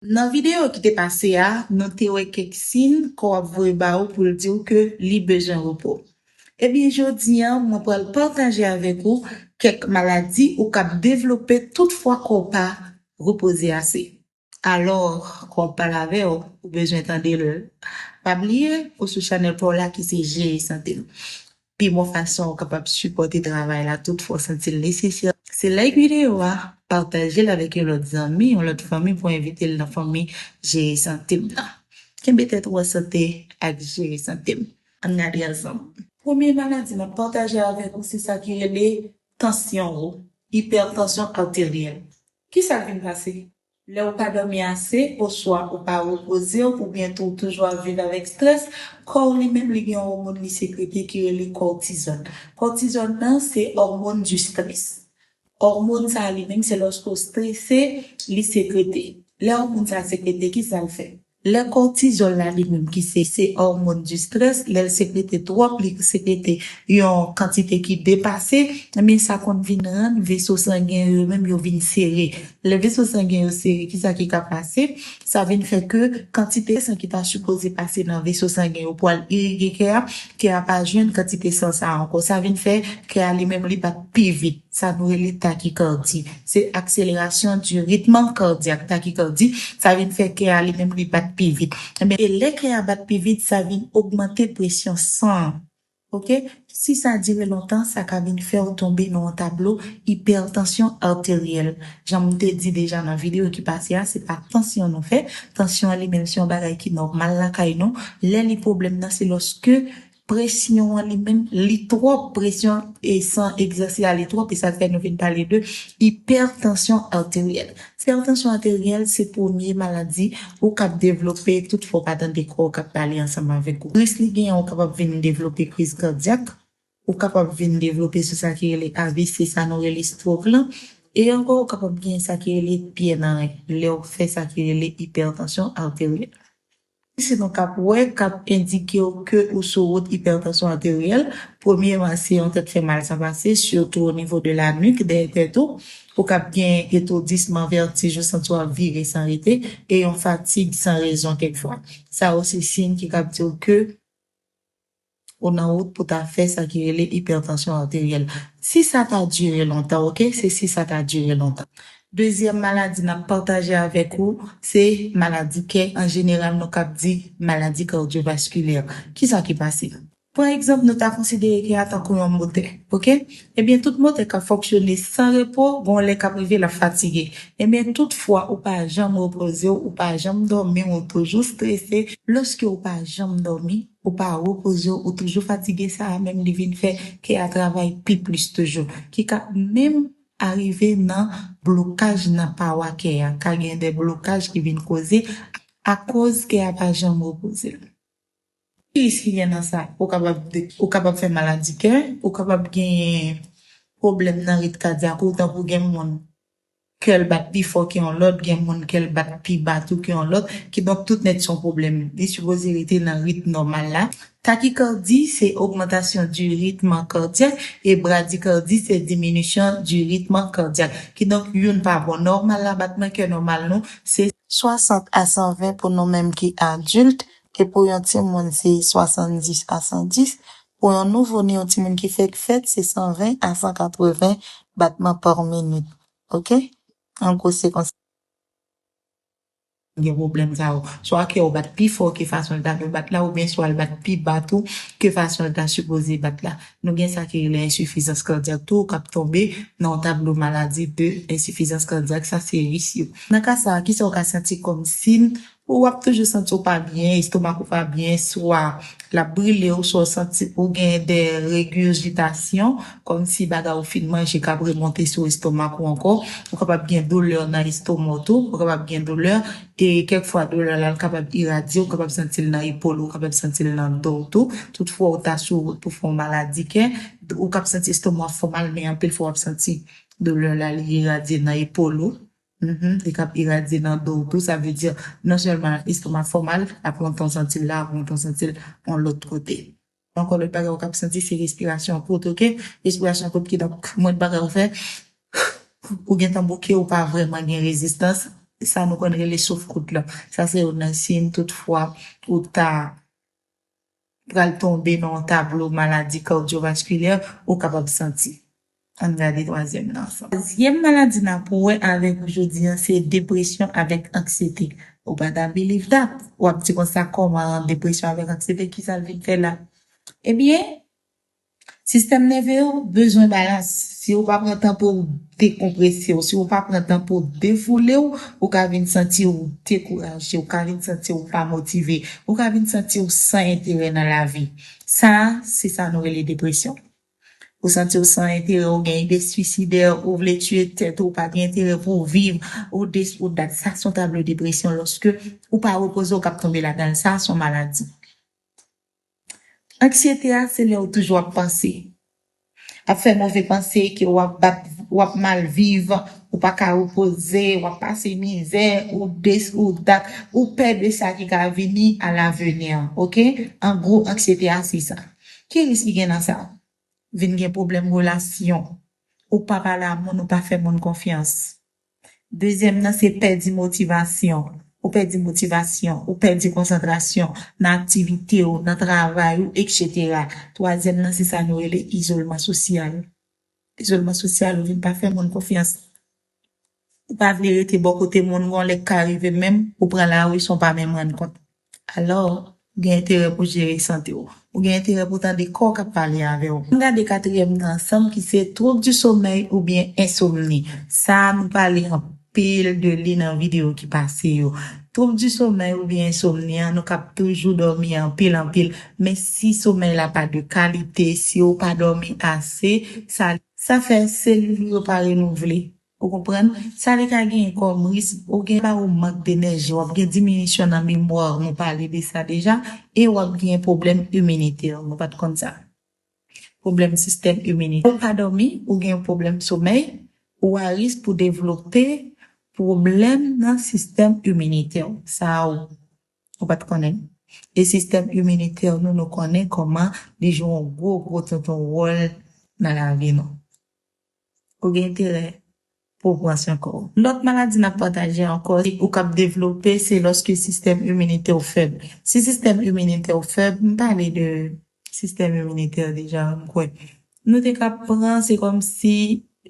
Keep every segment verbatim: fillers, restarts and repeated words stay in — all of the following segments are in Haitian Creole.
Nan videyo ki te pase a, nou te wè kèk siy kò w ap voye ba ou pou l di w ke li bezwen repo. Ebyen, jodi a, mwen pral pataje avèk ou kèk maladi ou k ap devlope toutfwa kò w pa repoze ase. Alò, kò w ap pale avè w, ou bezwen tande l. Pa bliye, ou sou chanèl pa w la ki se Jere Sante m. Pi bon fason ou kapab sipòte travay la toutfwa w santi l nesesè, se like videyo a, pataje l avèk yon lòt zanmi, yon lòt fanmi pou envite l nan fanmi Jere Sante m nan. Kenbe tèt ou an sante ak Jere Sante m. Ann gade ansanm. Premye maladi m ap pataje avèk ou se sa ki rele tansyon wo, ipètansyon ateryèl. Kisa k vin pase? Lè ou pa dòmi ase, oswa ou pa repoze w, oubyen tou ou toujou ap viv avèk estrès, kò w li menm li gen yon òmòn li sekrete ki rele kòtizòn. Kòtizòn nan se òmòn di estrès. Òmòn sa a li menm se lòske w estrese, li sekrete. Lè òmòn sa a sekrete, kisa l fè? Lè kòtizòl la li menm ki se, se òmòn di estrès, lè l sekrete twòp, li sekrete yon kantite ki depase, ebyen sa konn vin rann veso sangen yo menm yo vin sere. Lè veso sangen yo sere, kisa ki ka pase? Sa vin fè ke kantite san ki ta sipoze pase nan veso sangen yo pou al irige kè a, kè a pa jwenn kantite san sa a ankò. Sa vin fè kè a li menm li bat pi vit. Sa nou rele takikardi. Se akselerasyon di ritm kadyak. Takikardi, sa vin fè kè a li menm li bat pi vit. Ebyen, e lè kè a bat pi vit, sa vin ogmante presyon san an. Oke? Si sa dire lontan, sa ka vin fè w tonbe nan yon tablo ipètansyon ateryèl. Jan m te di deja nan videyo ki pase a, se pa tansyon nou fè. Tansyon an li menm se yon bagay ki nòmal lakay nou. Lè li pwoblèm nan, se lòske presyon an li menm, li twòp, presyon e san egzèse a li twòp, e sa k fè nou vin pale de ipètansyon ateryèl. Ipètansyon ateryèl se premye maladi ou k ap devlope toutfwa w pa tande kò w k ap pale ansanm avèk ou. Risk li genyen, ou kapab vin devlope kriz kadyak, ou kapab vin devlope sou sa ki rele A V C, sa nou rele stroke lan, e ankò ou kapab genyen sa ki rele pyè nan ren, lè w fè sa ki rele ipètansyon ateryèl. Siy nou k ap wè k ap endike w ke ou sou wout ipètansyon ateryèl. Premyeman, se yon tèt fè mal san pase, sitou o nivo de la nuque, dèyè tèt ou. Ou k ap gen etoudisman, vètij, ou santi w ap vire san rete, e yon fatig san rezon kèk fwa. Sa yo se siy ki k ap di w ke ou nan wout pou ta fè sa ki rele ipètansyon ateryèl. Si sa ta dire lontan, oke? Se si sa ta dire lontan. Dezyèm maladi n ap pataje avèk ou, se maladi kè. An jeneral, nou k ap di maladi kadyovaskilè. Kisa ki pase? Pran egzanp, nou ta konsidere kè a tankou yon motè, oke? Ebyen, tout motè k ap fonksyone san repo, gon lè k ap rive, l ap fatige. Ebyen, toutfwa, ou pa janm repoze w, ou pa janm dòmi, ou toujou estrese. Lòske ou pa janm dòmi, ou pa repoze w, ou toujou fatige, sa a menm li vin fè kè a travay pi plis toujou, ki ka menm arive nan blokaj nan pawa kè a, ka gen de blokaj ki vin koze akoz kè a pa janm repoze l. Ki risk ki gen nan sa? Ou kapab, ou kapab fè maladi kè, ou kapab genyen pwoblèm nan rit kadyak ou, tankou gen moun kè l bat pi fò ke yon lòt, gen moun kè l bat pi ba tou ke yon lòt. Kidonk, tout nèt se yon pwoblèm. Li sipoze rete nan ritm nòmal la. Takikardi se ogmantasyon di ritm kadyak e bradikardi se diminisyon di ritm kadyak. Kidonk, youn pa bon. Nòmal la, batman kè nòmal nou se swasant a san ven pou nou menm ki adilt, e pou yon timoun se swasanndis a san dis, pou yon nouvo ne, yon timoun ki fèk fèt, se san ven a san katreven batman pa minit. Oke? An gwo, se konsa. Gen pwoblèm sa yo. Swa kè w bat pi fò ke fason l ta dwe bat la, oubyen swa l bat pi ba tou ke fason l ta sipoze bat la. Nou gen sa ki rele ensifizans kadyak tou, ou k ap tonbe nan yon tablo maladi de ensifizans kadyak, sa se risk yo. Nan ka sa a, kisa w ka santi kòm siy? Ou ap toujou santi w pa byen, estomak ou pa byen, swa l ap brile w, swa w santi ou gen de regurgitasyon, kòmsi bagay ou fin manje k ap remonte sou estomak ou ankò. Ou kapab gen doulè nan estoma w tou, ou kapab gen doulè, e kèk fwa doulè la, l kapab iradye, ou kapab santi l nan epòl ou, ou kapab santi l nan do w tou. Toutfwa ou ta sou wout pou fè yon maladi kè, ou kab santi estoma w ap fè w mal, men anpil fwa w ap santi doulè la, li iradye nan epòl ou. Mhm, li kab iradye nan do w tou. Sa vle di, non sèlman estoma fè w mal, ap lontan w santi l la, ap lontan w santi l yon lòt kote. Ankò lòt bagay ou kab santi se respirasyon kout, oke? Respirasyon kout, kidonk, mwen bagay ou fè, ou gentan bouke, ou pa vrèman gen rezistans, sa nou konn rele souf kout lan. Sa se youn nan siy toutfwa ou ta pral tonbe nan yon tablo maladi kadyovaskilè, ou kapab santi. Ann gade twazyèm nan ansanm. Twazyèm maladi n ap wè avèk ou jodi a, se depresyon avèk anksiyete. Ou pa ta believe that. W ap di konsa, kòman depresyon avèk anksiyete, kisa l vin fè la? Ebyen, sistèm nève yo bezwen balans. Si ou pa pran tan pou w dekonprese w, si ou pa pran tan pou w defoule w, ou ka vin santi w dekouraje, ou ka vin santi w pa motive, ou ka vin santi w san enterè nan lavi. Sa, se sa nou rele depresyon. Ou santi w san enterè, ou gen ide swisidè, ou vle tiye tèt ou, ou pa gen enterè pou w viv, ou dis ou dat. Sa se yon tablo depresyon. Lòske ou pa repoze, ou k ap tonbe ladan l. Sa se yon maladi. Anksiyete a, se lè ou toujou ap panse. Ap fè move panse ke w ap bat, w ap mal viv, ou pa ka repoze, w ap pase mizè, ou dis ou dat, ou pè de sa ki ka vini a lavenir, oke? An gwo, anksiyete a, se sa. Ki risk ki gen nan sa? Vin gen pwoblèm relasyon. Ou pa pale a moun, ou pa fè moun konfyans. Dezyèm nan, se pèdi motivasyon. Ou pèdi motivasyon, ou pèdi konsantrasyon nan aktivite w, nan travay ou, etsetera. Twazyèm nan, se sa nou rele izolman sosyal. Izolman sosyal, ou vin pa fè moun konfyans. Ou pa vle rete bò kote moun, gon lè k ka rive menm, ou pran lari san w pa menm rann kont. Alò, ou gen enterè pou jere sante w. Ou gen enterè pou tande kò w k ap pale avè w. Ann gade katriyèm nan ansanm, ki se trouble du sommeil oubyen ensomni. Sa a, nou pale anpil de li nan videyo ki pase yo. Trouble du sommeil oubyen ensomni an, nou k ap toujou dòmi anpil, anpil. Men si somèy la pa de kalite, si ou pa dòmi ase, sa, sa fè selil ou yo pa renouvle. Ou konprann? Sa li ka genyen kòm risk, ou gen ba ou mank denèji, w ap gen diminisyon nan memwa, nou pale de sa deja, e w ap gen pwoblèm iminitè, nou pa t konn sa. Pwoblèm sistèm iminitè. Ou pa dòmi, ou gen pwoblèm somèy, ou a risk pou devlope pwoblèm nan sistèm iminitè. Sa ou, ou pa t konnen. E sistèm iminitè nou, nou konnen kòman li jwe yon gwo, gwo tonton wòl nan lavi nou. Ou gen enterè pou w pran swen kò w. Lòt maladi n ap pataje ankò, ou k ap devlope, se lòske sistèm iminitè w fèb. Si sistèm iminitè w fèb, m pale de sistèm iminitè deja, m kwè. Nou te ka pran, se kòmsi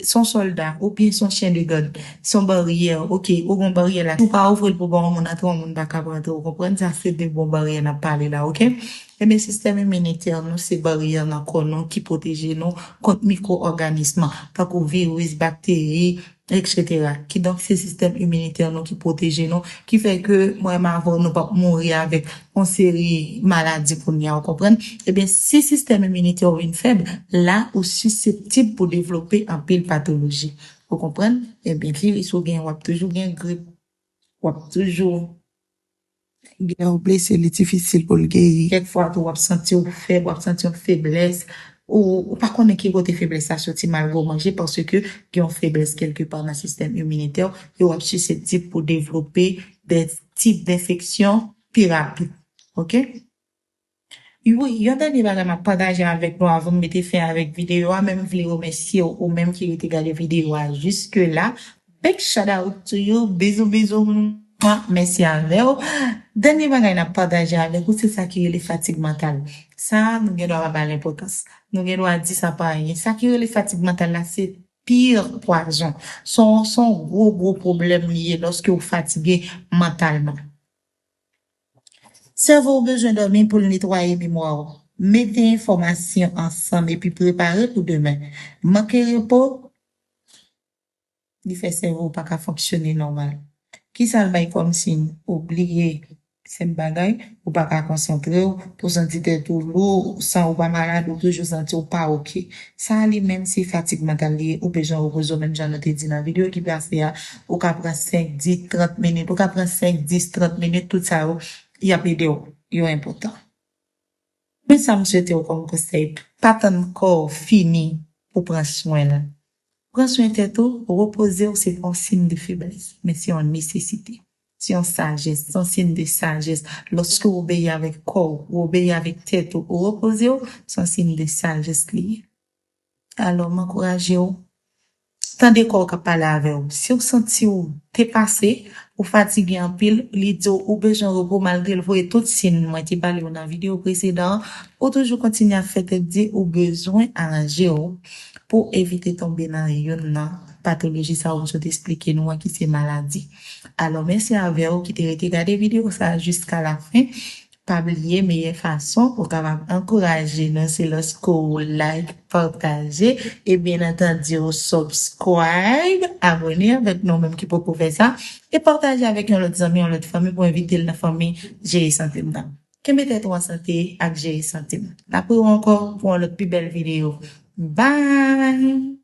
se yon sòlda, oubyen se yon chyen de gad, se yon baryè, oke, ou gen yon baryè la. Si w pa ouvri l pou ba yon moun antre, yon moun pa kab rantre, ou konprann? Sa se de bon baryè n ap pale la, oke? Ebyen, sistèm iminitè nou, se baryè nan kò nou ki pwoteje nou kont mikwo-òganis, tankou viris, bakteri, etsetera. Kidonk, se sistèm iminitè nou ki pwoteje nou, ki fè ke mwen menm avè w, nou p ap mouri avèk yon seri maladi kounye a, ou konprann? Ebyen, si sistèm iminitè w vin fèb, la, ou siseptib pou devlope anpil patoloji. Ou konprann? Ebyen, viris ou gen, w ap toujou gen grip, w ap toujou gen yon blese, li difisil pou l geri. Kèk fwa tou, w ap santi w fèb, w ap santi yon feblès, ou, ou pa konnen ki kote feblès la soti, malgre w manje, paske gen yon feblès kèlkepa nan sistèm iminitè w, e w ap siseptib pou devlope de tip denfeksyon pi rapid. Oke? Wi, yon dènye bagay m ap pataje avèk nou avan m mete fen avèk videyo a, men m vle remèsye w, ou menm ki rete gade videyo a jiske la. Big shout out to you. Bizou, bizou. Mwa, mèsi avè w. Dènye bagay n ap pataje avèk ou, se sa ki rele fatig mantal. Sa, nou gen dwa pa ba l enpòtans. Nou gen dwa di sa pa anyen. Sa ki rele fatig mantal la, se pire pwazon. Se yon, se yon gwo, gwo pwoblèm li ye lòske w fatige mantalman. Sèvo w bezwen dòmi pou l netwaye memwa w, mete enfòmasyon ansanm epi prepare pou demen. Manke repo, li fè sèvo w pa ka fonksyone nòmal. Kisa l bay kòm siy? Ou bliye senp bagay, ou pa ka konsantre w, ou santi tèt ou lou, san ou pa malad, ou toujou santi w pa oke. Sa a li menm se fatig mantal li ye, ou bezwen repoze w menm jan nou te di nan videyo ki pase a, ou ka pran senk, dis, trant minit, ou ka pran senk, dis, trant minit, tout sa yo, y ap ede w, yo enpòtan. Men sa m swete w kòm konsèy, pa tann kò w fini pou pran swen l. Pran swen tèt ou, repoze w se pa yon siy de feblès, men se yon nesesite. Se yon sajès, se yon siy de sajès. Lòske w obeyi avèk kò w, w obeyi avèk tèt ou, ou repoze w, se yon siy de sajès li ye. Alò, m ankouraje w, tande kò w k ap pale avè w. Si w santi w depase, ou fatige anpil, li di w ou bezwen repo malgre l voye tout siy mwen te pale w nan videyo presedan an, ou toujou kontinye ap fè tèt di, ou bezwen aranje w pou evite tonbe nan youn nan patoloji sa yo m sot esplike nou an ki se maladi. Alò, mèsi avè w ki te rete gade videyo sa a jiska lafen. Pa bliye, meyè fason pou w kapab ankouraje nou se lòske w like, pataje e byen antandi w subscribe, abòne avèk nou menm ki poko fè sa, e pataje avèk yon lòt zanmi, yon lòt fanmi pou envite l nan fanmi Jere Sante M nan. Kenbe tèt ou an sante ak Jere Sante M. N ap wè w ankò pou yon lòt pi bèl videyo. Bye!